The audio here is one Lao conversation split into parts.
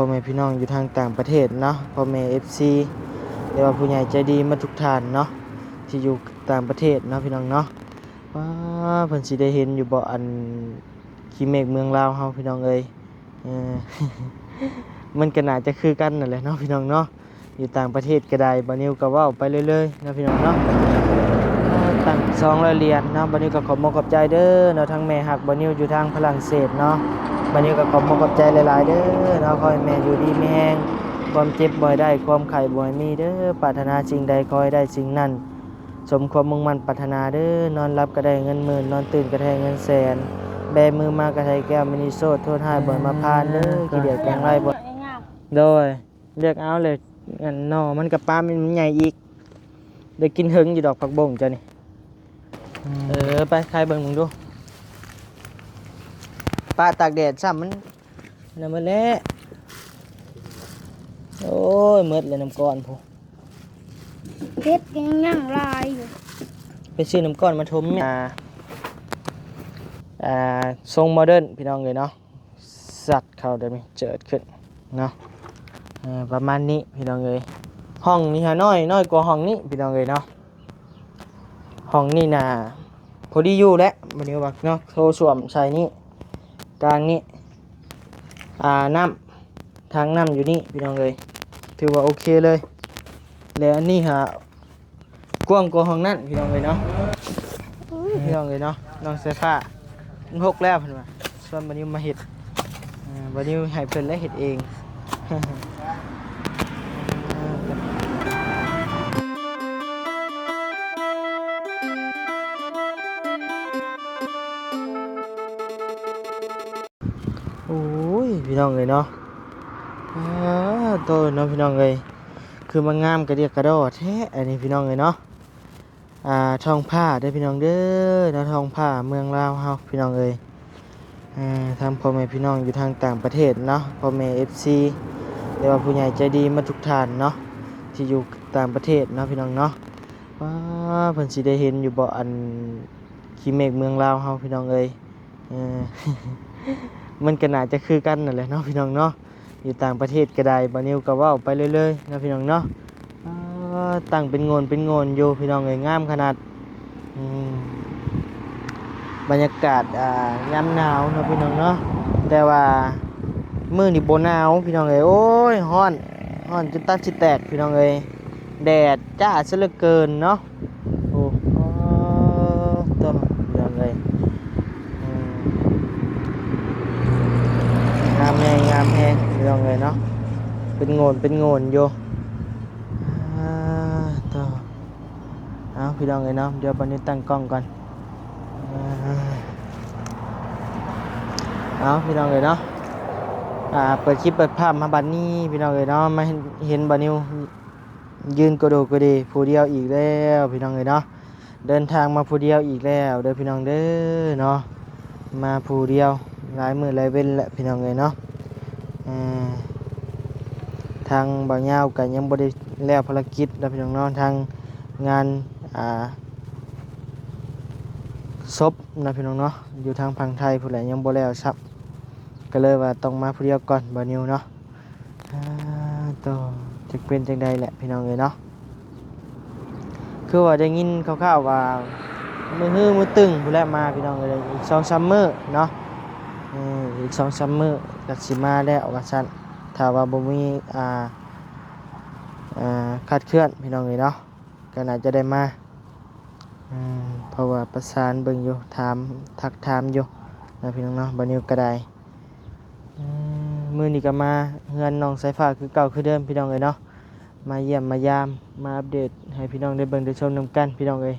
ພໍ່ແມ່ພີ່ນ້ອງຢູ່ທາງຕ່າງປະເທດເນາະ, ພໍ່ແມ່ເອັຟຊີ ຫຼືວ່າຜູ້ໃຫຍ່ໃຈດີໝົດທຸກທ່ານເນາະ ທີ່ຢູ່ຕ່າງປະເທດເນາະ ພີ່ນ້ອງເນາະ. ວ້າ ເພິ່ນຊິໄດ້ເຫັນຢູ່ບໍ່ ອັນຂີ້ເມກເມືອງລາວເຮົາ ພີ່ນ້ອງເອີຍ. ເອີ ມັນກໍໜ້າຈະຄືກັນນັ້ນແຫຼະເນາະ ພີ່ນ້ອງເນາະ. ຢູ່ຕ່າງປະເທດກໍໄດ້ ບ່າວນິວກໍເວົ້າໄປເລື້ອຍໆເນາະ ພີ່ນ້ອງເນາະ. ຕັ້ງສອງຮ້ອຍຫຼຽນເນາະ. ບ່າວນິວກໍຂອບມຸກຂອບໃຈເດີເນາະ ທັງແມ່ຮັກບ່າວນິວຢູ່ທາງຝຣັ່ງເສດເນາະ. ບ່າວນິວກໍຂອບມຸກຂອບໃຈຫຼາຍໆເດີເນາະ. ຂໍໃຫ້ແມ່ຢູ່ດີມີແຮງ, ຄວາມເຈັບບໍ່ໃຫ້ໄດ້, ຄວາມໄຂ້ບໍ່ໃຫ້ມີເດີ. ປາດຖະໜາສິ່ງໃດຂໍໃຫ້ໄດ້ສິ່ງນັ້ນ ສົມຄວາມມຸ່ງໝັ້ນປາດຖະໜາເດີ. ນອນຫຼັບກໍໄດ້ເງິນໝື່ນ, ນອນຕື່ນກໍໄດ້ເງິນແສນ. ແບມືມາກໍໄດ້ແກ້ວມະນີໂຊດ, ໂທດຮ້າຍບໍ່ໃຫ້ມາຜ່ານເດີ. ຂີ້ດຽດແກງໄລ່ບໍ່ ໂດຍ ເລືອກເອົາເລີຍ. ອັນໜໍ່ມັນກໍປາ ມັນໃຫຍ່ອີກ. ໄດ້ກິນເຫິງຢູ່ດອກຜັກບົ້ງເຈົ້ານີ້. ເອີ ໄປຄາຍເບິ່ງເບິ່ງດູ. ປະຕາກແດດຊ້ຳ ມັນນັ້ນໝົດແລ້ວ. ໂອ້ຍ ໝົດແລ້ວນ້ຳກ້ອນພຸ້ນ. ເຫັດກໍຍັງຫຼາຍຢູ່. ໄປຊື້ນ້ຳກ້ອນມາຖົມ. ອ່າ ອ່າ ຊົງໂມເດີນ ພີ່ນ້ອງເອີຍເນາະ. ສັດເຂົ້າແບບນີ້ເຈີດຂຶ້ນເນາະ. ເອີ ປະມານນີ້ພີ່ນ້ອງເອີຍ. ຫ້ອງນີ້ຫານ້ອຍ ນ້ອຍກວ່າຫ້ອງນີ້ພີ່ນ້ອງເອີຍເນາະ. ຫ້ອງນີ້ນະພໍດີຢູ່ແຫຼະ ບໍ່ໄດ້ວ່າເນາະ. ໂຖສ້ວມໃສ່ນີ້ ກາງນີ້ ອ່າ ນ້ຳ ຖັງນ້ຳຢູ່ນີ້ພີ່ນ້ອງເອີຍ. ຖືວ່າໂອເຄເລີຍ. ແລະ ອັນນີ້ຫາ ກວ້າງກວ່າຫ້ອງນັ້ນພີ່ນ້ອງເອີຍເນາະ. ພີ່ນ້ອງເອີຍເນາະ ນ້ອງສາຍຟ້າ ມັນຫົກແລ້ວເພິ່ນວ່າ ຊວນບ່າວນິວມາເຮັດ. ເອີ ບ່າວນິວໃຫ້ເພິ່ນແລະເຮັດເອງ. ໂອ້ຍ ພີ່ນ້ອງເອີຍເນາະ. ອາ ໂຕເນາະ ພີ່ນ້ອງເອີຍ. ຄືມາງາມກະດຽກກະດໍ້ແທ້ອັນນີ້ພີ່ນ້ອງເອີຍເນາະ. ອ່າ ທ້ອງຟ້າເດີພີ່ນ້ອງເດີເນາະ, ທ້ອງຟ້າເມືອງລາວເຮົາພີ່ນ້ອງເອີຍ. ເອີ ທັງພໍ່ແມ່ພີ່ນ້ອງຢູ່ທາງຕ່າງປະເທດເນາະ, ພໍ່ແມ່ເອັຟຊີ ຫຼືວ່າຜູ້ໃຫຍ່ໃຈດີໝົດທຸກທ່ານເນາະ ທີ່ຢູ່ຕ່າງປະເທດເນາະ ພີ່ນ້ອງເນາະ. ວ້າ ເພິ່ນຊິໄດ້ເຫັນຢູ່ບໍ່ ອັນຂີ້ເມກເມືອງລາວເຮົາ ພີ່ນ້ອງເອີຍ. ເອີ ມັນກໍໜ້າຈະຄືກັນນັ້ນແຫຼະເນາະ ພີ່ນ້ອງເນາະ. ຢູ່ຕ່າງປະເທດກໍໄດ້ ບ່າວນິວກໍເວົ້າໄປເລື້ອຍໆເນາະ ພີ່ນ້ອງເນາະ. ອາ ຕັ້ງເປັນໂງນເປັນໂງນຢູ່ພີ່ນ້ອງເອີຍ ງາມຂະໜາດ. ອືມ ບັນຍາກາດ ອ່າ ຍາມໜາວເນາະ ພີ່ນ້ອງເນາະ, ແຕ່ວ່າມື້ນີ້ບໍ່ໜາວພີ່ນ້ອງເອີຍ. ໂອ້ຍ ຮ້ອນ ຮ້ອນຈົນຕັບຊິແຕກພີ່ນ້ອງເອີຍ. ແດດຈ້າເສຍເຫຼືອເກີນເນາະ. ໂອ້ ໂອ້ ໂຕ ພີ່ນ້ອງເອີຍ. ອືມ ງາມແຮງ ງາມແຮງ ພີ່ນ້ອງເອີຍເນາະ, ເປັນໂງນເປັນໂງນຢູ່. ອາ ໂຕ ເອົາ ພີ່ນ້ອງເອີຍເນາະ, ດຽວປານິດຕັ້ງກ້ອງກ່ອນ. ອາ ເອົາ ພີ່ນ້ອງເອີຍເນາະ, ອາ ເປີດຄລິບເປີດພາບມາບັດນີ້ ພີ່ນ້ອງເອີຍເນາະ, ມາເຫັນ ເຫັນບ່າວນິວ ຢືນກະໂດກະເດຜູ້ດຽວອີກແລ້ວ ພີ່ນ້ອງເອີຍເນາະ. ເດີນທາງມາຜູ້ດຽວອີກແລ້ວເດີພີ່ນ້ອງເດີເນາະ, ມາຜູ້ດຽວຫຼາຍມື້ຫຼາຍເວັນແລ້ວພີ່ນ້ອງເອີຍເນາະ. ເອີ ທາງບ່າວຍາວກໍຍັງບໍ່ໄດ້ແລ້ວພາລະກິດເນາະ ພີ່ນ້ອງເນາະ, ທາງງານ ອ່າ ສົບເນາະ ພີ່ນ້ອງເນາະ, ຢູ່ທາງຝັ່ງໄທພຸ້ນແຫຼະ ຍັງບໍ່ແລ້ວຊ້ຳ, ກໍເລີຍວ່າຕ້ອງມາຜູ້ດຽວກ່ອນ ບ່າວນິວເນາະ. ອາ ໂຕ ຈັກເປັນຈັ່ງໃດແຫຼະ ພີ່ນ້ອງເອີຍເນາະ. ຄືວ່າໄດ້ຍິນຄ່າວໆວ່າ ມື້ຮືມື້ຕຶງພຸ້ນແຫຼະມາ ພີ່ນ້ອງເອີຍ, ອີກສອງສາມມື້ເນາະ. ເອີ ອີກສອງສາມມື້ກໍຊິມາແລ້ວວ່າຊັ້ນ, ຖ້າວ່າບໍ່ມີ ອ່າ ອ່າ ຄາດເຄື່ອນ ພີ່ນ້ອງເອີຍເນາະ, ກໍໜ້າຈະໄດ້ມາ. ອືມ ເພາະວ່າປະສານເບິ່ງຢູ່ ຖາມ ທັກຖາມຢູ່ນະ ພີ່ນ້ອງເນາະ, ບ່າວນິວກໍໄດ້. ອືມ ມື້ນີ້ກໍມາເຮືອນນ້ອງສາຍຟ້າຄືເກົ່າຄືເດີມ ພີ່ນ້ອງເອີຍເນາະ, ມາຢ້ຽມມາຢາມ ມາອັບເດດໃຫ້ພີ່ນ້ອງໄດ້ເບິ່ງໄດ້ຊົມນຳກັນ ພີ່ນ້ອງເອີຍ.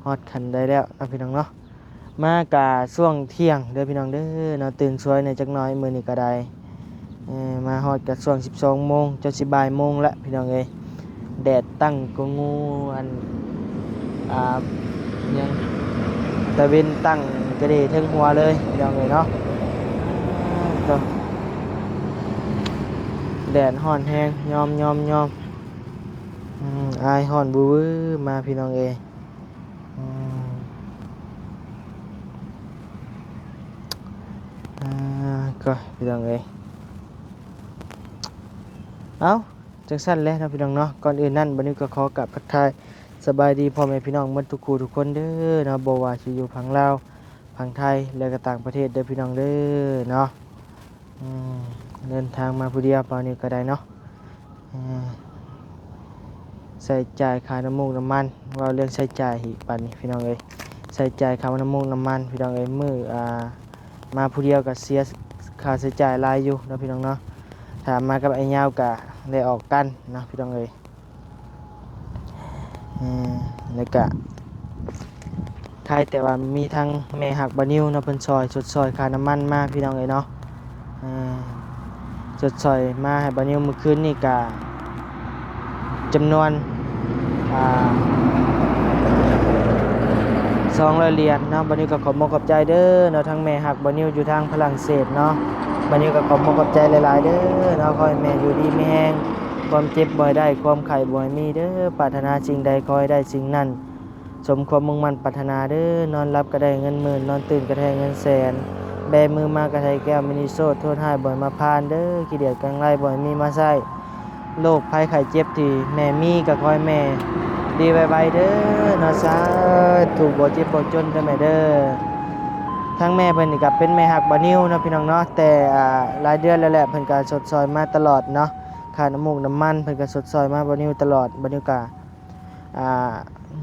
ຮອດຂັ້ນໃດແລ້ວເນາະ ພີ່ນ້ອງເນາະ. ມາກະຊ່ວງທ່ຽງເດີພີ່ນ້ອງເດີເນາະ, ຕື່ນສວຍແດ່ຈັກໜ້ອຍມື້ນີ້ກໍໄດ້. ເອີ ມາຮອດກະຊ່ວງສິບສອງໂມງ ຈະຊິບ່າຍໂມງລະພີ່ນ້ອງເອີຍ. ແດດຕັ້ງກະງູ ອັນ ອ່າ ຫຍັງ ຕາເວັນຕັ້ງກະເດເທິງຫົວເລີຍພີ່ນ້ອງເອີຍເນາະ. ໂຕ ແດດຮ້ອນແຮງ ຍອມ ຍອມ ຍອມ. ອືມ ອາຍຮ້ອນວືໆມາ ພີ່ນ້ອງເອີຍ. ອືມ ອ່າ ກໍ ພີ່ນ້ອງເອີຍ, ເອົ້າ ຈັ່ງຊັ້ນແຫຼະເນາະພີ່ນ້ອງເນາະ, ກ່ອນອື່ນນັ້ນ ບ່າວນິວກໍຂໍກາບທັກທາຍສະບາຍດີພໍ່ແມ່ພີ່ນ້ອງໝົດທຸກຄູ່ທຸກຄົນເດີເນາະ, ບໍ່ວ່າຊິຢູ່ຝັ່ງລາວ ຝັ່ງໄທ ແລະກໍຕ່າງປະເທດເດີພີ່ນ້ອງເດີເນາະ. ອືມ ເດີນທາງມາຜູ້ດຽວ ບ່າວນິວກໍໄດ້ເນາະ. ອືມ ໃຊ້ຈ່າຍຄ່ານ້ຳມັນ ນ້ຳມັນ ເວົ້າເລື່ອງໃຊ້ຈ່າຍອີກບາດນີ້ພີ່ນ້ອງເອີຍ, ໃຊ້ຈ່າຍຄ່ານ້ຳມັນ ນ້ຳມັນພີ່ນ້ອງເອີຍ. ມື້ ອ່າ ມາຜູ້ດຽວກໍເສຍຄ່າໃຊ້ຈ່າຍຫຼາຍຢູ່ເນາະພີ່ນ້ອງເນາະ, ຖ້າມາກັບອ້າຍຍາວກໍໄດ້ອອກກັນເນາະພີ່ນ້ອງເອີຍ. ເອີ ແລ້ວກະ ຄາຍແຕ່ວ່າມີທາງແມ່ຮັກບ່າວນິວເນາະ ເພິ່ນຊ່ອຍ ຊົດຊ່ອຍຄ່ານ້ຳມັນມາພີ່ນ້ອງເອີຍເນາະ. ເອີ ຊົດຊ່ອຍມາໃຫ້ບ່າວນິວມື້ຄືນນີ້ກະຈຳນວນ ອ່າ ສອງຮ້ອຍຫຼຽນເນາະ. ບ່າວນິວກໍຂອບມຸກຂອບໃຈເດີເນາະ ທັງແມ່ຮັກບ່າວນິວຢູ່ທາງຝຣັ່ງເສດເນາະ. ບ່າວນິວກໍຂອບມຸກຂອບໃຈຫຼາຍໆເດີເນາະ, ຂໍໃຫ້ແມ່ຢູ່ດີມີແຮງ ຄວາມເຈັບບໍ່ໃຫ້ໄດ້ ຄວາມໄຂ້ບໍ່ໃຫ້ມີເດີ. ປາດຖະໜາສິ່ງໃດຂໍໃຫ້ໄດ້ສິ່ງນັ້ນ ສົມຄວາມມຸ່ງໝັ້ນປາດຖະໜາເດີ. ນອນຫຼັບກໍໄດ້ເງິນໝື່ນ ນອນຕື່ນກໍໄດ້ເງິນແສນ. ແບມືມາກໍໄດ້ແກ້ວມະນີໂຊດ. ໂທດຮ້າຍບໍ່ໃຫ້ມາຜ່ານເດີ, ຂີ້ດຽດກັງໄລບໍ່ໃຫ້ມີມາໃຊ້. ໂລກໄພໄຂ້ເຈັບທີ່ແມ່ມີກໍຂໍໃຫ້ແມ່ດີໄວໆເດີເນາະ. ສາທຸ ບໍ່ເຈັບບໍ່ຈົນເດີແມ່ເດີ. ທາງແມ່ເພິ່ນນີ້ກໍເປັນແມ່ຮັກບ່າວນິວເນາະ ພີ່ນ້ອງເນາະ, ແຕ່ ອ່າ ຫຼາຍເດືອນແລ້ວແຫຼະ ເພິ່ນກໍຊົດຊ່ອຍມາຕະຫຼອດເນາະ. ຄ່ານ້ຳມູກນ້ຳມັນເພິ່ນກໍຊົດຊ່ອຍມາບ່າວນິວຕະຫຼອດ. ບ່າວນິວກໍ ອ່າ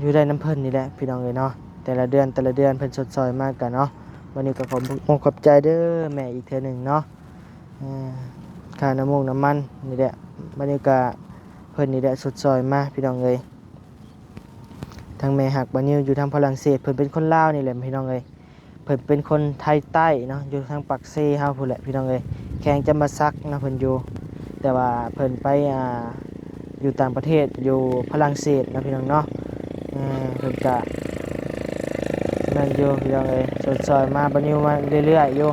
ຢູ່ໄດ້ນຳເພິ່ນນີ້ແຫຼະພີ່ນ້ອງເອີຍເນາະ, ແຕ່ລະເດືອນ ແຕ່ລະເດືອນເພິ່ນຊົດຊ່ອຍມາກະເນາະ. ວັນນີ້ກໍຂອບມຸກຂອບໃຈເດີແມ່ອີກເທື່ອໜຶ່ງເນາະ. ເອີ ຄ່ານ້ຳມູກນ້ຳມັນນີ້ແຫຼະ, ບັດນີ້ກະເພິ່ນນີ້ແຫຼະຊົດຊ່ອຍມາພີ່ນ້ອງເອີຍ. ທາງແມ່ຮັກບ່າວນິວຢູ່ທາງຝຣັ່ງເສດ, ເພິ່ນເປັນຄົນລາວນີ້ແຫຼະພີ່ນ້ອງເອີຍ. ເພິ່ນເປັນຄົນໄທໃຕ້ເນາະ, ຢູ່ທາງປາກເຊເຮົາພຸ້ນແຫຼະພີ່ນ້ອງເອີຍ, ແຂວງຈຳປາສັກເນາະເພິ່ນຢູ່. ແຕ່ວ່າເພິ່ນໄປ ອ່າ ຢູ່ຕ່າງປະເທດ ຢູ່ຝຣັ່ງເສດເນາະພີ່ນ້ອງເນາະ. ເອີ ເພິ່ນກະນັ້ນຢູ່ພີ່ນ້ອງເອີຍ, ຊົດຊ່ອຍມາບ່າວນິວມາເລື້ອຍໆຢູ່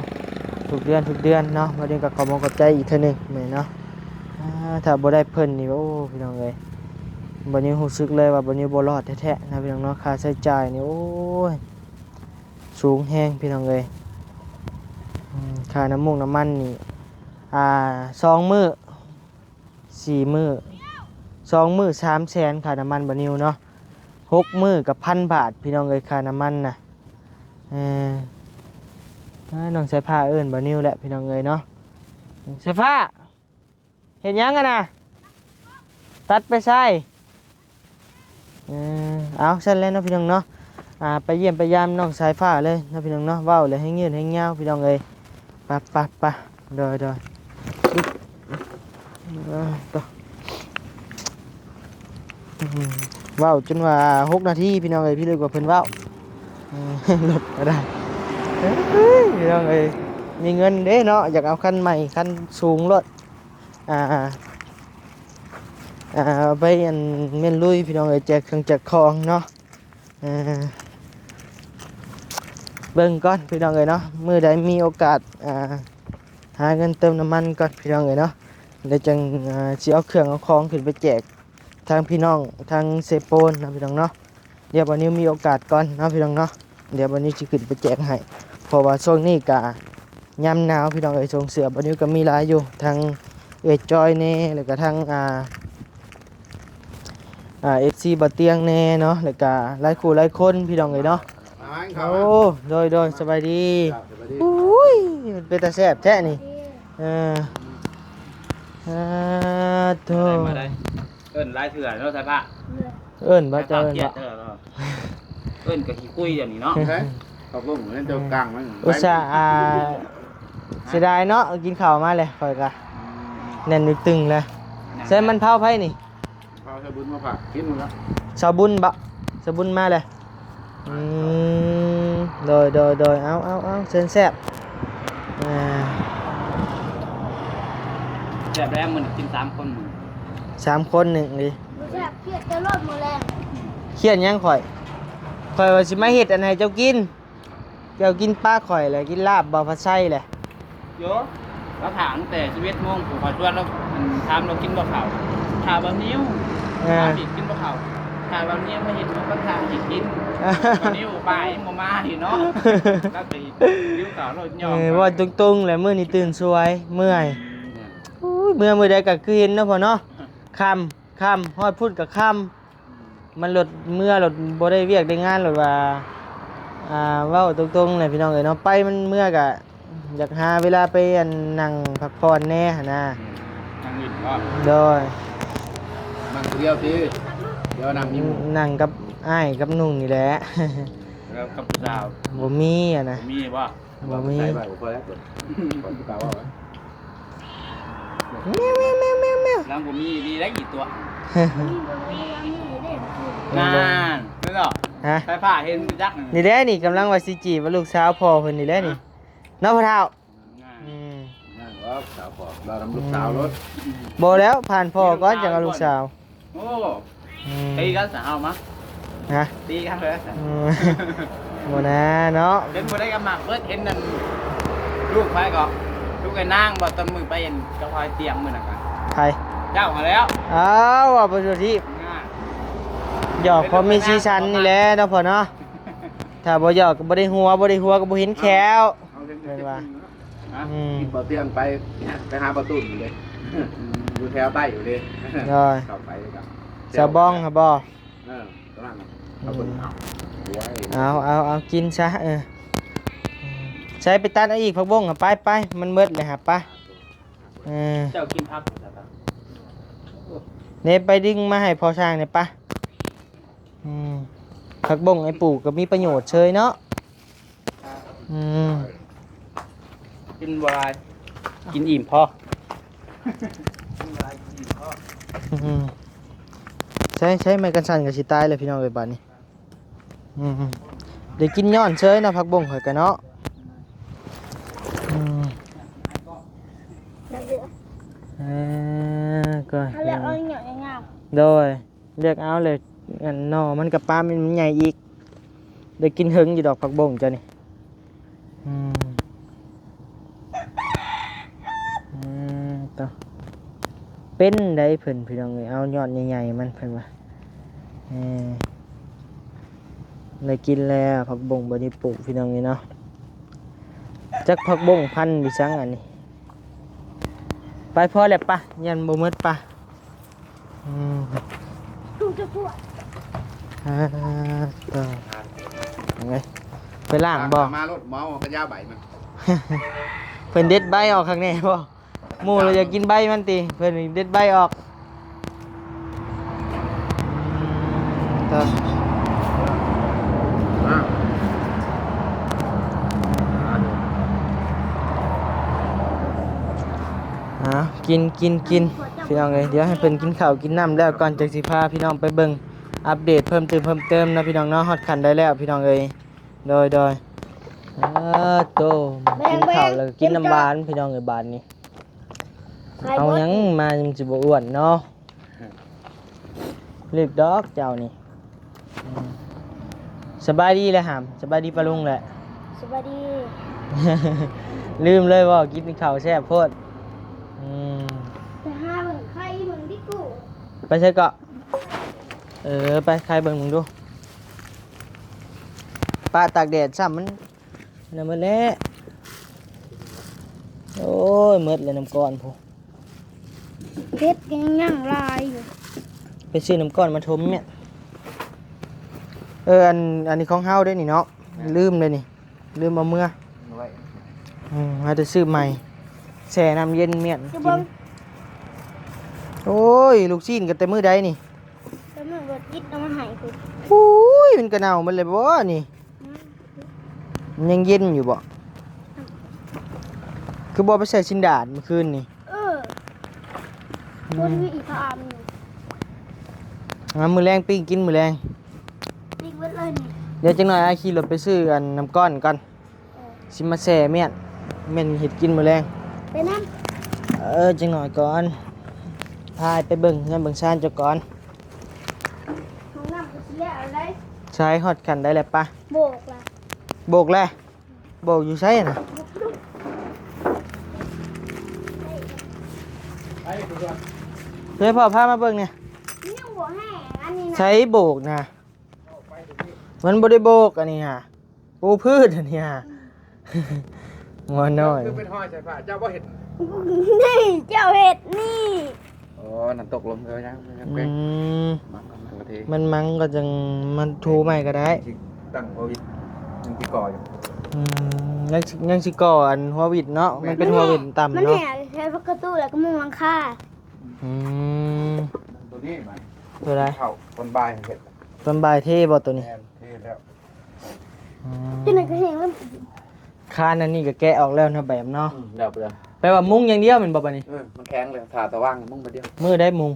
ທຸກເດືອນ ທຸກເດືອນເນາະ. ບ່າວນິວກໍຂອບມຸກຂອບໃຈອີກເທື່ອໜຶ່ງແມ່ນເນາະ. ອ່າ ຖ້າບໍ່ໄດ້ເພິ່ນນີ້ ໂອ້ ພີ່ນ້ອງເອີຍ, ບ່າວນິວຮູ້ສຶກເລີຍວ່າບ່າວນິວບໍ່ລອດແທ້ໆນະພີ່ນ້ອງເນາະ. ຄ່າໃຊ້ຈ່າຍນີ້ ໂອ້ຍ ສູງແຮງພີ່ນ້ອງເອີຍ. ອືມ ຄ່ານ້ຳມູກນ້ຳມັນນີ້ ອ່າ ສອງມື້ ສີ່ມື້ ສອງມື້ສາມແສນຄ່ານ້ຳມັນບ່າວນິວເນາະ, ຫົກມື້ກໍພັນບາດພີ່ນ້ອງເອີຍ ຄ່ານ້ຳມັນນະ. ເອີ ນ້ອງສາຍຟ້າເອີ້ນບ່າວນິວແຫຼະພີ່ນ້ອງເອີຍເນາະ. ສາຍຟ້າ ເຮັດຫຍັງຫັ້ນນະ? ຕັດໄປໃສ? ເອີ ເອົາ ຊັ້ນແຫຼະເນາະພີ່ນ້ອງເນາະ. ອ່າ ໄປຢ້ຽມໄປຢາມນ້ອງສາຍຟ້າເລີຍເນາະພີ່ນ້ອງເນາະ, ເວົ້າແລ້ວໃຫ້ຍືດໃຫ້ຍາວພີ່ນ້ອງເອີຍ. ປະ ປະ ປະ ໂດຍ ໂດຍ. ເອີ ໂຕ ເວົ້າຈົນວ່າຫົກນາທີພີ່ນ້ອງເອີຍ, ພີ່ເລີກວ່າເພິ່ນເວົ້າ. ເອີ ລົດກໍໄດ້ ເອີຍ ພີ່ນ້ອງເອີຍ, ມີເງິນເດ້ເນາະ, ຢາກເອົາຄັນໃໝ່ ຄັນສູງໂລດ. ອ່າ ອ່າ ເອົາໄປ ອັນ ແມ່ນລຸຍພີ່ນ້ອງເອີຍ, ແຈກເຄື່ອງແຈກຂອງເນາະ. ເອີ ເບິ່ງກ່ອນພີ່ນ້ອງເອີຍເນາະ, ມື້ໃດມີໂອກາດ ອ່າ ຫາເງິນເຕີມນ້ຳມັນກ່ອນພີ່ນ້ອງເອີຍເນາະ, ແລ້ວຈັ່ງ ອ່າ ຊິເອົາເຄື່ອງເອົາຂອງຂຶ້ນໄປແຈກທາງພີ່ນ້ອງທາງເຊໂປນເນາະພີ່ນ້ອງເນາະ. ດຽວບ່າວນິວມີໂອກາດກ່ອນເນາະພີ່ນ້ອງເນາະ, ດຽວບ່າວນິວຊິຂຶ້ນໄປແຈກໃຫ້. ເພາະວ່າຊ່ວງນີ້ກະຍາມໜາວພີ່ນ້ອງເອີຍ, ສົ່ງເສື້ອບ່າວນິວກໍມີຫຼາຍຢູ່, ທັງເອື້ອຍຈ້ອຍແດ່ ແລ້ວກໍທັງ ອ່າ ອ່າ ເອັຟຊີບ່າວຕຽງແດ່ເນາະ, ແລ້ວກໍຫຼາຍຄູ່ຫຼາຍຄົນພີ່ນ້ອງເອີຍເນາະ. ມາ ມາ ມາ ໂອ້ ໂດຍ ໂດຍ ສະບາຍດີ. ສະບາຍດີ. ອຸ້ຍ ເປັນຕາແຊບແທ້ນີ້. ເອີ ອ່າ ໂທ ມາໄດ້ ມາໄດ້. ເອີ້ນຫຼາຍເທື່ອເນາະ ສາຍຟ້າ. ເອີ້ນບໍ່ ເຈົ້າເອີ້ນບໍ່? ເອີ້ນກໍຂີ້ຄຸຍດຽວນີ້ເນາະ. ເອີ ຂອບຄຸນເຈົ້າກາງມັນ ອຸດສ່າ ອ່າ ເສຍດາຍເນາະ, ກິນເຂົ້າມາແລ້ວຂ້ອຍກະ ອືມ ແໜ້ນຕຶງແລ້ວ. ໃສ່ມັນເຜົາໃຜນີ້? ເຜົາຊາວບຸນມາຝາກກິນແລ້ວ. ຊາວບຸນບໍ? ຊາວບຸນມາແລ້ວ. ອືມ ໂດຍ ໂດຍ ໂດຍ. ເອົາ ເອົາ ເອົາ ເຊີນແຊບ. ອ່າ ແຊບແລ້ວ ມື້ນີ້ກິນສາມຄົນ ມື້ ສາມຄົນໜຶ່ງເດ້. ບໍ່ແຊບ ຄຽດແຕ່ລົດມື້ແລງ. ຄຽດຫຍັງຂ້ອຍ? ຂ້ອຍວ່າຊິມາເຮັດອັນໃຫ້ເຈົ້າກິນ. ເຈົ້າກິນປາຂ້ອຍແລ້ວກິນລາບບໍ່ ຜັດໄຊແຫຼະ. ໂຍ ລາວຖາມຕັ້ງແຕ່ສິບເອັດໂມງ ຜູ້ຂ້ອຍຊວນລາວ ອັນ ຖາມລາວກິນບໍ່ເຂົ້າ ຖ້າບ່າວນິວ ເອີ ຖາມອີກກິນບໍ່ເຂົ້າ ຖ້າບ່າວນິວມາເຮັດໝູກະທະໃຫ້ກິນ ບ່າວນິວບ່າຍຍັງບໍ່ມາອີກເນາະ. ລາວກໍຫິວເຂົ້າໂລດ ຍ້ອນ ເອີ ເວົ້າຕົງໆແຫຼະ ມື້ນີ້ຕື່ນສວຍ ເມື່ອຍ. ອືມ. ໂອ້ ເມື່ອມື້ໃດກໍຄືເຫັນເນາະພໍ່ເນາະ ຄ່ຳ ຄ່ຳ ຮອດພຸ້ນກໍຄ່ຳ ມັນລົດເມື່ອ ລົດບໍ່ໄດ້ວຽກໄດ້ງານ ລົດວ່າ ອ່າ ເວົ້າຕົງໆແຫຼະພີ່ນ້ອງເອີຍເນາະ ໄປມັນເມື່ອກະ ຢາກຫາເວລາໄປ ອັນ ນັ່ງພັກຜ່ອນແດ່ຫັ້ນນະ. ນັ່ງຫຼິ້ນບໍ່? ໂດຍ. ນັ່ງຜູ້ດຽວຕິ? ດຽວນັ່ງຢູ່ ນັ່ງກັບອ້າຍກັບໜຸ່ງນີ້ແຫຼະ. ແລ້ວກັບຜູ້ສາວ? ບໍ່ມີຫັ້ນນະ. ບໍ່ມີບໍ່? ບໍ່ມີ. ໃສ່ໄວ້ບໍ່ພໍແລ້ວ ກ່ອນ ກ່ອນຜູ້ສາວເວົ້າ. ແມວ ແມວ ແມວ ແມວ ແມວ ນາງບໍ່ມີດີໄດ້ອີກຕົວະ. ນັ້ນ ເຫັນບໍ່? ຮະ? ໄຟຟ້າເຫັນຈັກ ນີ້ແຫຼະ ນີ້ກຳລັງວ່າຊິຈີບວ່າລູກສາວພໍ່ເພິ່ນນີ້ແຫຼະນີ້ ເນາະພໍ່ເຖົ້າ? ອືມ ນັ້ນວ່າສາວພໍ່ ລາວນຳລູກສາວໂລດ. ບໍ່ແລ້ວ ຜ່ານພໍ່ກ່ອນ ຈັ່ງເອົາລູກສາວ. ໂອ້ ອືມ ຕີກັນຊະເຮົາມາ ຮະ? ຕີກັນເລີຍ. ອືມ ບໍ່ນາເນາະ ເຫັນບໍ່ໄດ້ກັບໝາກເບິດ ເຫັນນັ້ນ ລູກໃຜກໍ ລູກໄອ້ນາງບໍ່ ຕອນມື້ໄປອັນ ກັບອ້າຍຕຽງມື້ນັ້ນກະ ໃຜ? ເຈົ້າຫັ້ນແຫຼ້ວ. ອ້າວ ວ່າໄປທົ່ວທີບ ຫຍອກພໍມີສີສັນນີ້ແຫຼະເນາະພໍ່ເນາະ. ຖ້າບໍ່ຫຍອກກໍບໍ່ໄດ້ຫົວ ບໍ່ໄດ້ຫົວກໍບໍ່ເຫັນແຂ້ວ ເອົາເລື່ອງ ແມ່ນວ່າ ອືມ ກິນບໍ່ຕຽງໄປ ໄປຫາປະຕູນເດ້ ຢູ່ແຖວໃຕ້ຢູ່ເດ້. ໂດຍ. ເຂົ້າໄປກັບສາວບ້ອງຫັ້ນບໍ່? ເອີ ຕອນນັ້ນ ອືມ ເອົາ ເອົາ ເອົາ ກິນຊະ ເອີ. ໃສ່ໄປຕັດເອົາອີກ ຜັກບົ້ງ ໄປ ໄປ ມັນໝົດແລ້ວຫາ ໄປ. ເອີ ເຈົ້າກິນຜັກ ເນ ໄປດຶງມາໃຫ້ພໍ່ຊ່າງແດ່ ໄປ. ອືມ ຜັກບົ້ງໄອ້ປູກກໍມີປະໂຫຍດເຊີຍເນາະ. ອືມ ກິນບໍ່ຫຼາຍ ກິນອີ່ມພໍ ກິນບໍ່ຫຼາຍ ກິນອີ່ມພໍ. ອືມ ໃຊ້ ໃຊ້ໄມ້ກັນສັ່ນກໍຊິຕາຍແລ້ວ ພີ່ນ້ອງເອີຍ ບາດນີ້. ອືມ ໄດ້ກິນຍ້ອນເຊີຍເນາະ ຜັກບົ້ງຂ້ອຍກະເນາະ. ອືມ ເອີ ກໍ ເອົາແລ້ວ ເອົາຍອດງາມ. ໂດຍ. ເລືອກເອົາເລີຍ ອັນໜໍ່ມັນກະປາມ ມັນໃຫຍ່ອີກ ໄດ້ກິນເຖິງຢູ່ດອກຜັກບົ້ງເຈົ້ານີ້. ອືມ ອືມ ເປັນໄດ໋ເພິ່ນ ພີ່ນ້ອງເອີຍ ເອົາຍອດໃຫຍ່ໆມັນ ເພິ່ນວ່າ ເອີ ໄດ້ກິນແລ້ວ ຜັກບົ້ງບໍ່ໄດ້ປູກ ພີ່ນ້ອງເອີຍເນາະ. ຈັກຜັກບົ້ງພັນອີ່ສັງອັນນີ້. ໄປ ພໍແລ້ວ ໄປ ຢ້ານບໍ່ໝົດ ໄປ. ອືມ ອ່າ ຕໍ່ ເອົາໄປລ້າງບໍ່? ມາລົດເມົາເອົາກະຢາໃບມັນ ເພິ່ນເດັດໃບອອກຂ້າງແນ່ບໍ່? ໝູ່ລະຢາກກິນໃບມັນຕິ ເພິ່ນເດັດໃບອອກ. ເອີ ອ່າ ກິນ ກິນ ກິນ ພີ່ນ້ອງເອີຍ. ດຽວໃຫ້ເພິ່ນກິນເຂົ້າກິນນ້ຳແລ້ວກ່ອນ ຈັ່ງຊິພາພີ່ນ້ອງໄປເບິ່ງ ອັບເດດເພີ່ມຕື່ມເພີ່ມເຕີມເນາະ ພີ່ນ້ອງເນາະ. ຮອດຂັ້ນໃດແລ້ວ ພີ່ນ້ອງເອີຍ. ໂດຍ ໂດຍ. ເອີ ໂຕ ກິນເຂົ້າແລ້ວກິນນ້ຳຫວານ ພີ່ນ້ອງເອີຍ ບາດນີ້. ເອົາຫຍັງມາ ມັນຊິບໍ່ອ້ວນເນາະ. ລຶກດອກເຈົ້ານີ້. ອືມ ສະບາຍດີແຫຼະຫາມ ສະບາຍດີປ້າລຸງແຫຼະ. ສະບາຍດີ. ລືມເລີຍບໍ່ ກິນເຂົ້າແຊບໂພດ. ອືມ ໄປຫາເບິ່ງໄຂ່ເບິ່ງດິກູ. ໄປໃສເກາະ? ເອີ ໄປໄຂ່ເບິ່ງເບິ່ງດູ. ປະຕາກແດດຊ້ຳ ມັນ ນັ້ນໝົດແລ້ວ. ໂອ້ຍ ໝົດແລ້ວນ້ຳກ້ອນພຸ້ນ. ເຫັດກໍຍັງຍັງຫຼາຍຢູ່. ໄປຊື້ນ້ຳກ້ອນມາຖົມແມ່. ເອີ ອັນ ອັນນີ້ຂອງເຮົາເດ້ນີ້ເນາະ. ແມ່ນ. ລືມເດ້ນີ້ ລືມເອົາເມືອ. ເອົາໄວ້. ອືມ ເຮົາຈະຊື້ໃໝ່ ແຊ່ນ້ຳເຢັນແມ່ນ. ກິນ. ໂອ້ຍ ລູກຊີ້ນກໍແຕ່ມື້ໃດນີ້? ແຕ່ມື້ບໍ່ຈິດເອົາມາໃຫ້ພຸ້ນ. ໂອ້ຍ ມັນກະເນົ່າໝົດແລ້ວບໍ່ນີ້? ອືມ ມັນຍັງເຢັນຢູ່ບໍ່? ອືມ ຄືບໍ່ໄປໃສ່ຊິນດາດມື້ຄືນນີ້? ເອີ ອືມ ບໍ່ໄດ້ມີອີກພາມ. ອ່າ ມື້ແລງປີ້ງກິນມື້ແລງ. ປີ້ງເບິດເລີຍນີ້. ດຽວຈັກໜ່ອຍອ້າຍຂີ່ລົດໄປຊື້ອັນນ້ຳກ້ອນກ່ອນ. ເອີ ຊິມາແຊ່ແມ່ນ ແມ່ນເຮັດກິນມື້ແລງ. ໄປນຳ. ເອີ ຈັກໜ່ອຍກ່ອນ ພາໄປເບິ່ງເຮືອນເບິ່ງຊານເຈົ້າກ່ອນ. ຫ້ອງນ້ຳກໍຊິແລ້ວແລ້ວ. ໃສ ຮອດຂັ້ນໃດແລ້ວປະ? ໂບກລະ ໂບກແລ້ວ. ໂບກຢູ່ໃສນະ? ເຮີ້ຍ ພໍ່ພາມາເບິ່ງແດ່. ຍັງບໍ່ແຫ້ງອັນນີ້ນະ. ໃສໂບກນະ? ມັນບໍ່ໄດ້ໂບກອັນນີ້ຫາ ປູພື້ນອັນນີ້ຫາ. ງົວນ້ອຍ ຄືເປັນຮອຍໃສ່ຜ້າ ເຈົ້າບໍ່ເຫັນ? ນີ້ ເຈົ້າເຮັດນີ້. ໂອ້ ນ້ຳຕົກລົງເອີຍ ຍັງ ຍັງ ອື ແປ້ງ ມ ມັນມັງກໍຍັງມາຖູໃໝ່ກໍໄດ້. ຕັ້ງໂຄວິດ ຍັງຊິກໍ່ຢູ່. ອື ຍັງຊິ ຍັງຊິກໍ່ອັນຫົວວິດເນາະ. ແມ່ນ ມັນເປັນຫົວວິດຕ່ຳ ມັນເນາະ ແຫ້ງ ໃຊ້ປະຕູ ແລ້ວກໍມຸງຫຼັງຄາ. ອື ຕົວນີ້ມາ ຕົວໃດ? ເຂົ້າຕອນບ່າຍເຮັດ ຕອນບ່າຍເທບໍ່ຕົວນີ້? ແມ່ນ ເທແລ້ວ. ອື ຕົວນັ້ນກໍແຫ້ງແລ້ວ. ຄານອັນນີ້ກໍແກະອອກແລ້ວເນາະ ແບບເນາະ. ອື ແລ້ວ ແລ້ວ. ແປວ່າມຸງຢ່າງດຽວແມ່ນບໍ່ບາດນີ້? ເອີ ມັນແຂງເລີຍ ຖ້າຕາວ່າງມຸງບາດດຽວ. ມື້ໃດມຸງ?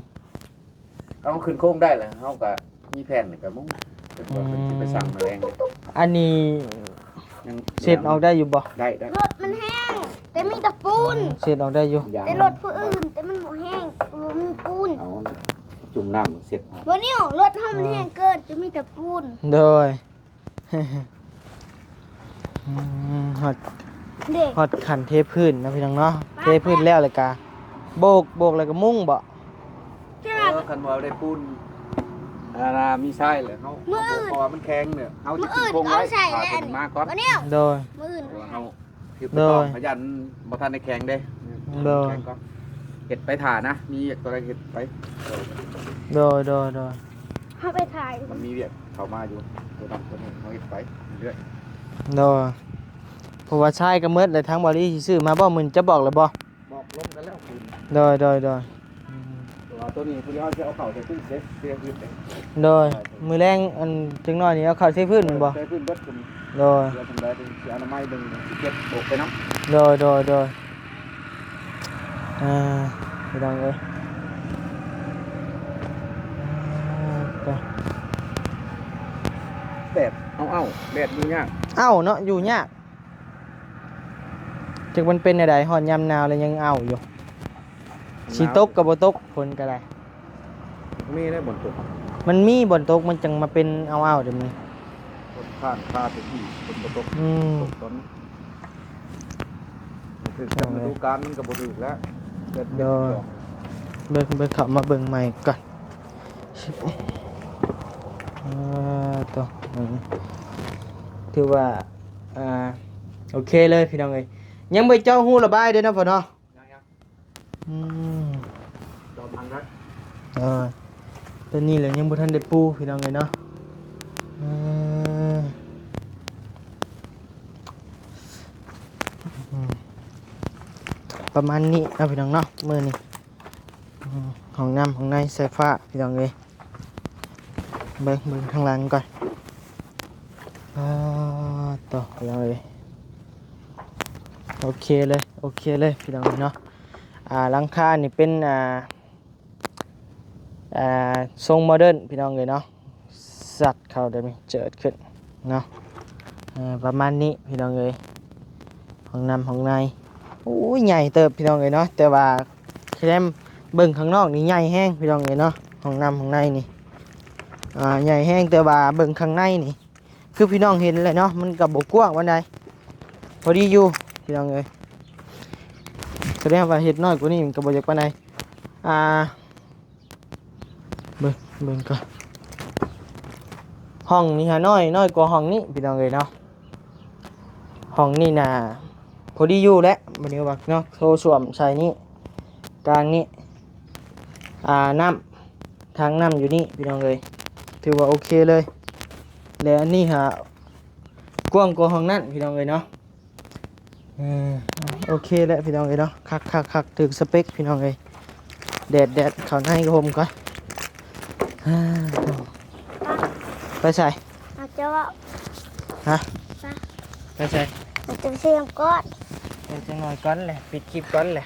ເຮົາຂຶ້ນໂຄງໄດ້ແລ້ວ ເຮົາກໍມີແຜນກໍມຸງ ເພິ່ນວ່າເພິ່ນ ອື ຊິໄປສັ່ງມາແລງ. ອັນນີ້ ຍັງ ເຊັດອອກໄດ້ຢູ່ບໍ່? ໄດ້ ໄດ້. ລົດມັນແຫ້ງ ແຕ່ມີແຕ່ປູນ. ເຊັດອອກໄດ້ຢູ່ ແຕ່ລົດຜູ້ອື່ນ ແຕ່ມັນບໍ່ແຫ້ງ ບໍ່ມີປູນ. ເອົາຈຸ່ມນ້ຳເຊັດອອກ. ບໍ່ນິວ ລົດເຮົາມັນແຫ້ງເກີນ ຈະມີແຕ່ປູນ. ໂດຍ. ອືມ ຮອດ ເດ້ ຮອດຂັ້ນເທພື້ນເນາະ ພີ່ນ້ອງເນາະ. ເທພື້ນແລ້ວ ແລ້ວກະໂບກ ໂບກແລ້ວກະມຸງບໍ? ເອີ ຄັນວ່າໄດ້ປູນ ອັນນ່າ ມີຊາຍແລ້ວເຮົາ ມື້ອື່ນ ເພາະວ່າມັນແຂງເນາະ ເຮົາຈະຂຶ້ນໂຄງໄວ້ ຖ້າເພິ່ນມາກ່ອນ. ໂດຍ. ມື້ອື່ນ ເຮົາ ຄືໄປຕ້ອງ ໂດຍ ພະຢັນບໍ່ທັນໄດ້ແຂງເດ້. ໂດຍ. ແຂງກໍເຮັດໄປຖ້ານະ ມີວຽກຕົວໃດເຮັດໄປ. ໂດຍ ໂດຍ ໂດຍ. ເຮົາໄປຖ່າຍ ມັນມີວຽກເຂົ້າມາຢູ່ ຕົວນັ້ນຕົວນີ້ ເຮົາເຮັດໄປເລື້ອຍ. ໂດຍ. ເພາະວ່າຊາຍກໍໝົດແລ້ວ ທາງບ່າວລີຊິຊື້ມາບໍ່? ມື້ນີ້ຈະບອກແລ້ວບໍ່? ບອກລົມກັນແລ້ວຄືນ. ໂດຍ ໂດຍ ໂດຍ. ອືມ ແຕ່ວ່າຕົວນີ້ ຕົວນີ້ເຮົາຊິເອົາເຂົ້າໃສ່ພື້ນເດ້ ເທພື້ນເດ້. ໂດຍ. ມື້ແລງ ອັນ ຈັກໜ້ອຍນີ້ເອົາເຂົ້າໃສ່ພື້ນແມ່ນບໍ່? ເອີ ໃສ່ພື້ນເບິດ. ໂດຍ. ເພື່ອທຳໃດ ຊິອະນາໄມເບິ່ງ ຊິເກັບໂບກໄປນຳ. ໂດຍ ໂດຍ ໂດຍ. ອ່າ ພີ່ນ້ອງເອີຍ ແດດເອົາໆ ແດດຢູ່ຍາກ ເອົ້າເນາະ ຢູ່ຍາກ. ຈັກມັນເປັນແນວໃດ ຮອດຍາມໜາວແລ້ວຍັງເອົ້າຢູ່. ໜາວ ຊິຕົກກໍບໍ່ຕົກ ຝົນກໍໄດ້. ມີໄດ້ບ່ອນຕົກ ມັນມີບ່ອນຕົກ ມັນຈັ່ງມາເປັນເອົ້າໆແບບນີ້. ຄົນຂ້າງຄາແຕ່ກີ້ ຝົນບໍ່ຕົກ. ອືມ ຕົກຕອນນີ້ ມັນຖືກກັບ ໂອ້ຍ ລະດູການ ມັນກໍບໍ່ຖືກແລ້ວ. ໂດຍ. ເບິ່ງ ເບິ່ງ ເຂົ້າມາເບິ່ງໃໝ່ກ່ອນ. ເອີ ໂຕ ອືມ ຖືວ່າ ອ່າ ໂອເຄເລີຍ ພີ່ນ້ອງເອີຍ. ຍັງບໍ່ເຈາະຮູລະບາຍເດ້ເນາະ ພໍ່ເນາະ. ອືມ ຈອມທາງນັ້ນ ເອີ ຕົວນີ້ແຫຼະຍັງບໍ່ທັນໄດ້ປູ ພີ່ນ້ອງເອີຍເນາະ. ເອີ ອືມ ປະມານນີ້ເນາະ ພີ່ນ້ອງເນາະ ມື້ນີ້. ອືມ ຫ້ອງນ້ຳຫ້ອງໃນ ສາຍຟ້າ ພີ່ນ້ອງເອີຍ. ເບິ່ງ ເບິ່ງທາງຫຼັງກ່ອນ. ປາດໂຕ ພີ່ນ້ອງເອີຍ ໂອເຄເລີຍ ໂອເຄເລີຍ ພີ່ນ້ອງເອີຍເນາະ. ອ່າ ຫຼັງຄານີ້ເປັນ ອ່າ ອ່າ ຊົງໂມເດີນ ພີ່ນ້ອງເອີຍເນາະ. ຊັດເຂົ້າແບບນີ້ ເຈີດຂຶ້ນເນາະ. ເອີ ປະມານນີ້ ພີ່ນ້ອງເອີຍ. ຫ້ອງນ້ຳຫ້ອງໃນ ໂອ້ຍ ໃຫຍ່ເຕີບ ພີ່ນ້ອງເອີຍເນາະ. ແຕ່ວ່າ ແຄ່ເບິ່ງຂ້າງນອກນີ້ໃຫຍ່ແຮງ ພີ່ນ້ອງເອີຍເນາະ. ຫ້ອງນ້ຳຫ້ອງໃນນີ້ ອ່າ ໃຫຍ່ແຮງ ແຕ່ວ່າເບິ່ງຂ້າງໃນນີ້ ຄືພີ່ນ້ອງເຫັນແຫຼະເນາະ ມັນກໍບໍ່ກວ້າງປານໃດ ພໍດີຢູ່ ພີ່ນ້ອງເອີຍ. ສະແດງວ່າເຮັດນ້ອຍກວ່ານີ້ມັນກໍບໍ່ຢາກປານໃດ. ອ່າ ເບິ່ງ ເບິ່ງກ່ອນ. ຫ້ອງນີ້ຫານ້ອຍ ນ້ອຍກວ່າຫ້ອງນີ້ ພີ່ນ້ອງເອີຍເນາະ. ຫ້ອງນີ້ນະ ພໍດີຢູ່ແຫຼະ ບັດນີ້ວ່າເນາະ. ໂຖສ້ວມໃສ່ນີ້ ກາງນີ້ ອ່າ ນ້ຳ ຖັງນ້ຳຢູ່ນີ້ ພີ່ນ້ອງເອີຍ ຖືວ່າໂອເຄເລີຍ. ແລະ ອັນນີ້ຫາກວ້າງກວ່າຫ້ອງນັ້ນ ພີ່ນ້ອງເອີຍເນາະ. ເອີ ໂອເຄແຫຼະ ພີ່ນ້ອງເອີຍເນາະ. ຄັກໆໆ ຖືກສະເປັກ ພີ່ນ້ອງເອີຍ. ແດດໆ ເຂົ້າໃນກໍຫົ່ມກ່ອນ. ໄປໃສ? ອາດຈະເວົ້າ ຮະ? ໄປ ໄປໃສ? ອາດຈະເຊື່ອມກ່ອນ ເອີ ຈັກໜ້ອຍກ່ອນແຫຼະ ປິດຄລິບກ່ອນແຫຼະ.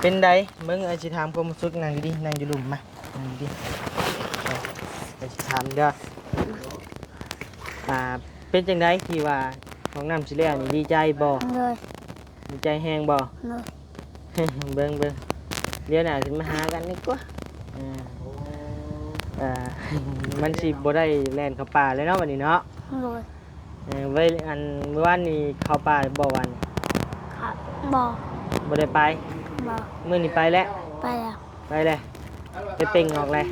ເປັນໃດ? ເບິ່ງ ອ້າຍຊິຖາມຄວາມຮູ້ສຶກ. ນັ່ງດີໆ ນັ່ງຢູ່ລຸ່ມມາ ນັ່ງດີໆ. ເອີ ອ້າຍຊິຖາມເດີ. ອ່າ ເປັນຈັ່ງໃດທີ່ວ່າຫ້ອງນ້ຳຊິແລ້ວນີ້ ດີໃຈບໍ່? ໂດຍ. ດີໃຈແຮງບໍ່? ໂດຍ. ເບິ່ງ ເບິ່ງ ດຽວໜ້າຊິມາຫາກັນດີກວ່າ. ເອີ ເອີ ມັນຊິບໍ່ໄດ້ແລ່ນເຂົ້າປ່າແລ້ວເນາະ ບັດນີ້ເນາະ. ໂດຍ. ເອີ ໄວ້ ອັນ ມື້ວານນີ້ເຂົ້າປ່າບໍ່ວານນີ້? ເຂົ້າ ບໍ່ ບໍ່ໄດ້ໄປ. ບໍ່. ມື້ນີ້ໄປແລ້ວ? ໄປແລ້ວ. ໄປແລ້ວ ໄປເປັ່ງອອກແລ້ວ.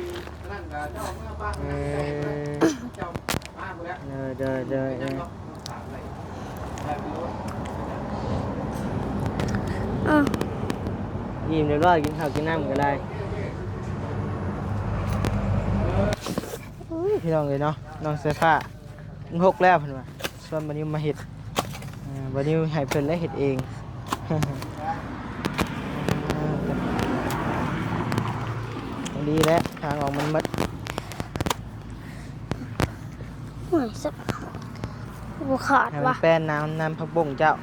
ເອີ ໂດຍ ໂດຍ ໂດຍ ເອີ ໂດຍ ໂດຍ ໂດຍ. ເອີ ໂດຍ ໂດຍ ໂດຍ. ເອີ ອີ່ມຮຽບຮ້ອຍ ກິນເຂົ້າກິນນ້ຳກໍໄດ້. ໂອ້ຍ ພີ່ນ້ອງເອີຍເນາະ ນ້ອງສາຍຟ້າ ມັນຫົກແລ້ວເພິ່ນວ່າ ຊວນບ່າວນິວມາເຮັດ ເອີ ບ່າວນິວໃຫ້ເພິ່ນແລ້ວເຮັດເອງ. ດີແລ້ວ ທາງອອກມັນໝົດ. ໂອ້ຍ ສະ ບໍ່ຂາດ ໃຫ້ມັນວ່າ ແປ້ນນ້ຳ ນ້ຳຜັກບົ້ງເຈົ້າ.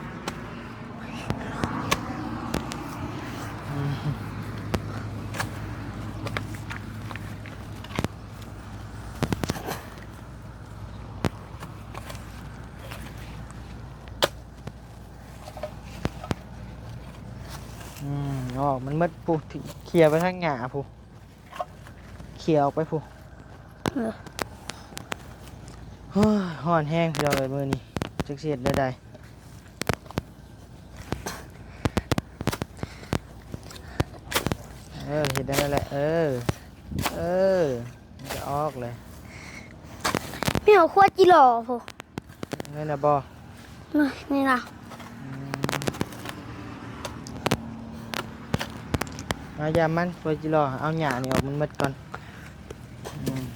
ອືມ ອອກມັນໝົດພຸ້ນ ເຄຍໄປທາງຫຍ້າພຸ້ນ ເຄຍອອກໄປພຸ້ນ. ເອີ ໂອ້ຍ ຮ້ອນແຮງພີ່ນ້ອງເອີຍ ມື້ນີ້ຈັກຊິເຮັດແນວໃດ. ເອີ ເຮັດແນວນັ້ນແຫຼະ ເອີ ເອີ ມັນຈະອອກແຫຼະ. ມີຫົວຄົວຈິຫຼໍ່ພຸ້ນ ແມ່ນລະບໍ່? ນີ້ນະ ອືມ ເອົາຢາມັນ ຄົວຈິຫຼໍ່ ເອົາຫຍ້ານີ້ອອກມັນໝົດກ່ອນ. ອືມ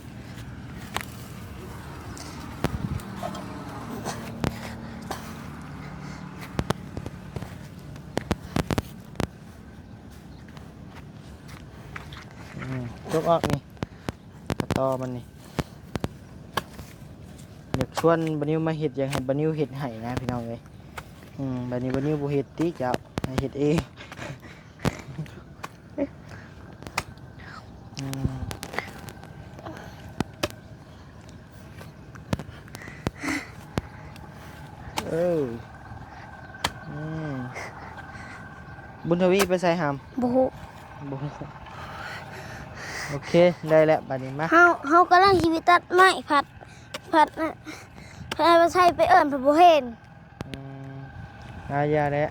ອືມ ຈົກອອກນີ້ ກະຕໍມັນນີ້ ຢາກຊວນບ່າວນິວມາເຮັດ ຢາກໃຫ້ບ່າວນິວເຮັດໃຫ້ນະ ພີ່ນ້ອງເອີຍ. ອືມ ບາດນີ້ບ່າວນິວບໍ່ເຮັດຕິເຈົ້າ ໃຫ້ເຮັດເອງ. ອືມ ເອີ ອືມ ບຸນທະວີໄປໃສຫຳ? ບໍ່ຮູ້ ບໍ່ຮູ້. ໂອເຄ ໄດ້ແລ້ວບາດນີ້ ມາ ເຮົາ ເຮົາກຳລັງຊິໄປຕັດໄມ້ ພັດ ພັດນະ ພັດໃສ່ໄປເອີ້ນ ພັດບໍ່ເຫັນ. ອືມ ອາ ຢ່າແຫຼະ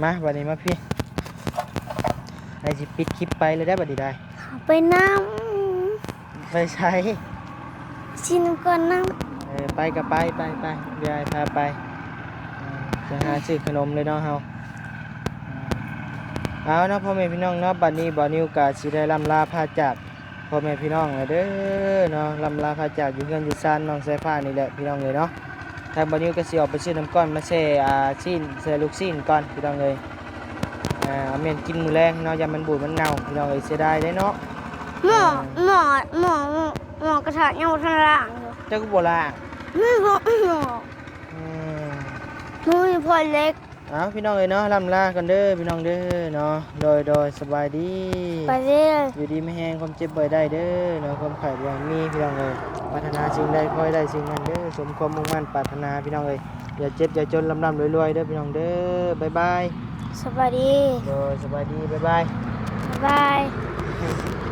ມາ ບາດນີ້ມາພີ້ ອ້າຍຊິປິດຄລິບໄປເລີຍໄດ໋ ບາດນີ້ໄດ໋. ເຂົ້າໄປນຳ. ໄປໃສ? ຊິນຳກ່ອນນຳ. ເອີ ໄປກໍໄປ ໄປ ໄປ ດຽວອ້າຍພາໄປ. ອືມ ໄປຫາຊື້ຂະໜົມເລີຍເນາະເຮົາ. ອືມ ເອົາເນາະ ພໍ່ແມ່ພີ່ນ້ອງເນາະ ບາດນີ້ບ່າວນິວກໍຊິໄດ້ລ່ຳລາພາຈາກ ພໍ່ແມ່ພີ່ນ້ອງແລ້ວເດີເນາະ ລ່ຳລາພາຈາກຢູ່ເຮືອນຢູ່ຊານນ້ອງສາຍຟ້ານີ້ແຫຼະພີ່ນ້ອງເອີຍເນາະ. ທາງບ່າວນິວກໍຊິອອກໄປຊື້ນ້ຳກ້ອຍມາແຊ່ ອ່າ ຊີ້ນ ແຊ່ລູກຊີ້ນກ່ອນພີ່ນ້ອງເອີຍ. ອ່າ ແມ່ນກິນມື້ແລງເນາະ ຢ້ານມັນບູດມັນເນົ່າພີ່ນ້ອງເອີຍ ເສຍດາຍເດ້ເນາະ. ໝໍ້ ເອີ ໝໍ້ ໝໍ້ ໝໍ້ກະທະຍັງບໍ່ທັນລ້າງຢູ່. ເຈົ້າຄືບໍ່ລ້າງ? ໝໍ້ ໝໍ້ ອືມ ໝໍ້ມີພອຍເຫຼັກ. ເອົາ ພີ່ນ້ອງເອີຍເນາະ ລ່ຳລາກັນເດີພີ່ນ້ອງເດີເນາະ. ໂດຍ ໂດຍ ສະບາຍດີ ສະບາຍດີ ຢູ່ດີມີແຮງ ຄວາມເຈັບບໍ່ໃຫ້ໄດ້ເດີເນາະ ຄວາມໄຂ້ບໍ່ໃຫ້ມີພີ່ນ້ອງເອີຍ. ປາດຖະໜາສິ່ງໃດຂໍໃຫ້ໄດ້ສິ່ງນັ້ນເດີ ສົມຄວາມມຸ່ງໝັ້ນປາດຖະໜາພີ່ນ້ອງເອີຍ. ຢ່າເຈັບຢ່າຈົນ ລ່ຳໆລວຍໆເດີພີ່ນ້ອງເດີ. ບາຍບາຍ ສະບາຍດີ ໂດຍ ສະບາຍດີ ບາຍບາຍ ບາຍບາຍ.